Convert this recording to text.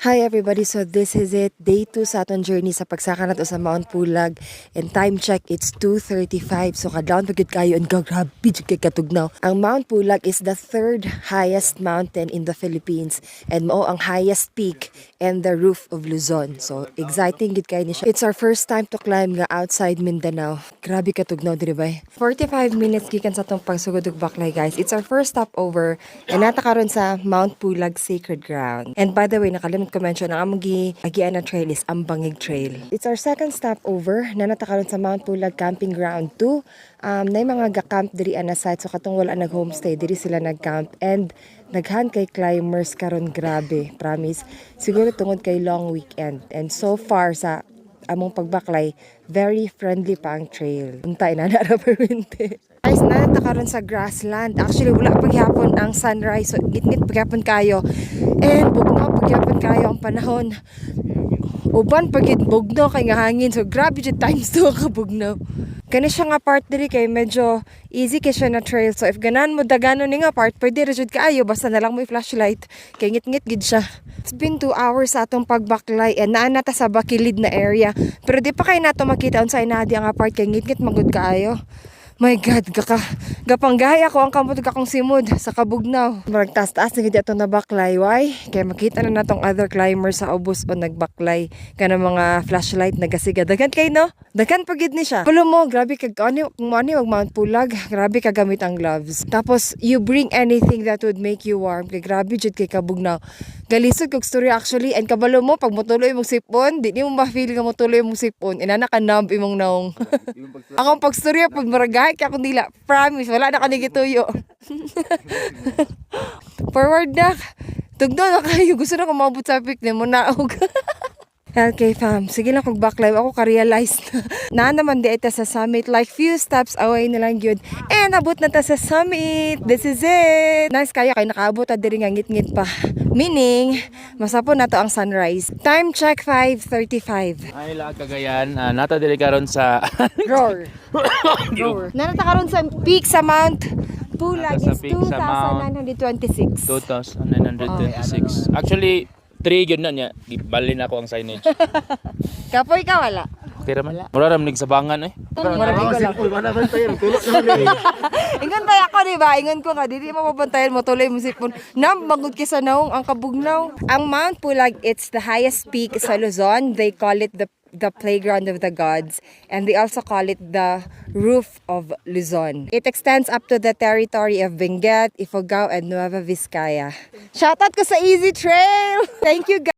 Hi everybody, so this is it. Day 2 sa atong journey sa pagsaka nato sa Mount Pulag. And time check, it's 2:35. So kadlawon pa gyud kayo and grabe jud kay katugnaw. Ang Mount Pulag is the third highest mountain in the Philippines and mao ang highest peak and the roof of Luzon. So exciting gyud kayo ni siya. It's our first time to climb nga outside Mindanao. Grabe katugnaw diri bay. 45 minutes gikan sa atong pagsugod og baklay, guys. It's our first stopover and naa ta karon sa Mount Pulag Sacred Ground. And by the way, nakalimot ko mention ang among gi-agian na trail is Ambangig Trail. It's our second stopover. Naa na ta karon sa Mount Pulag Camping Ground 2. Nay mga ga-camp diri ana site, so katong wala nag-homestay diri sila nag-camp and daghan kay climbers karon, grabe, promise. Siguro tungod kay long weekend. And so far sa among pagbaklay, very friendly pa ang trail. Unta ina na ra permente. Guys, naa ta karon sa grassland. Actually, wala pa gyapon ang sunrise. So, ngitngit pa gyapon kayo. And bugnaw pa gyapon kayo ang panahon. Uban pa gyud bugnaw kay nga hangin. So, grabe jud times 2 ka bugnaw. Kani siya nga part diri kay medyo easy kay siya na trail. So, if ganahan mo daganon ni nga part, pwede ra jud kaayo basta na lang mo flashlight. Kay ngit-ngit gid siya. It's been 2 hours sa atong pagbaklay and naa na ta sa Bakilid na area. Pero di pa kay nato makita unsay naa di nga part kay ngit-ngit man gud kaayo. My God, gapanggahi ako ang kamot ug akong simod sa kabugnaw. Murag taas-taas na gid ato nabaklay. Why? Kaya makita na natong other climbers sa ubos o nagbaklay kana mga flashlight nagasiga. Daghan kay, no? Daghan pa gid ni siya. Pulo mo, grabe kag ano kung mo wag Mount Pulag, grabe ka gamit ang gloves. Tapos you bring anything that would make you warm kay grabe jud kay kabugnaw. Galisod kog story actually and kabalo mo pag motuloy imong sipon, di nimo ma-feel nga motuloy imong sipon. Inana ka numb imong naong. Akong pagstorya pag maragahi ka akong dila. Promise, wala na kani gituyo. Forward na. Tugnaw na kayo. Gusto na ko maabot sa peak mo naog. Okay fam, sige lang kog baklay. Ako ka-realize na naman di ita sa summit. Like few steps away na lang yun. And abot na ta sa summit. This is it. Nice kayo kay nakaabot ta diri nga ngit-ngit pa. Meaning, masapon na to ang sunrise. Time check, 5:35. Ay, la Cagayan, naa ta diri karon sa Roar. Roar. Naa na ta karon sa peak sa Mount Pulag. Naa ta sa It's peak sa Mount 2,926. 2,926. Actually, 3 gyud na niya. Gibalin ako ang signage. Kapoy ka wala? Okay ra man. Mura ra man sabangan eh. Murag ko lang. Ingon ba ako, di ba? Ingon ko nga, dili mo mabantayan mo tuloy mo sipon. Nam, magud kay sa naong ang kabugnaw. Ang Mount Pulag, it's the highest peak sa Luzon. They call it the playground of the gods and they also call it the roof of Luzon. It extends up to the territory of Benguet, Ifugao, and Nueva Vizcaya. Shoutout ko sa Easy Trail! Thank you guys!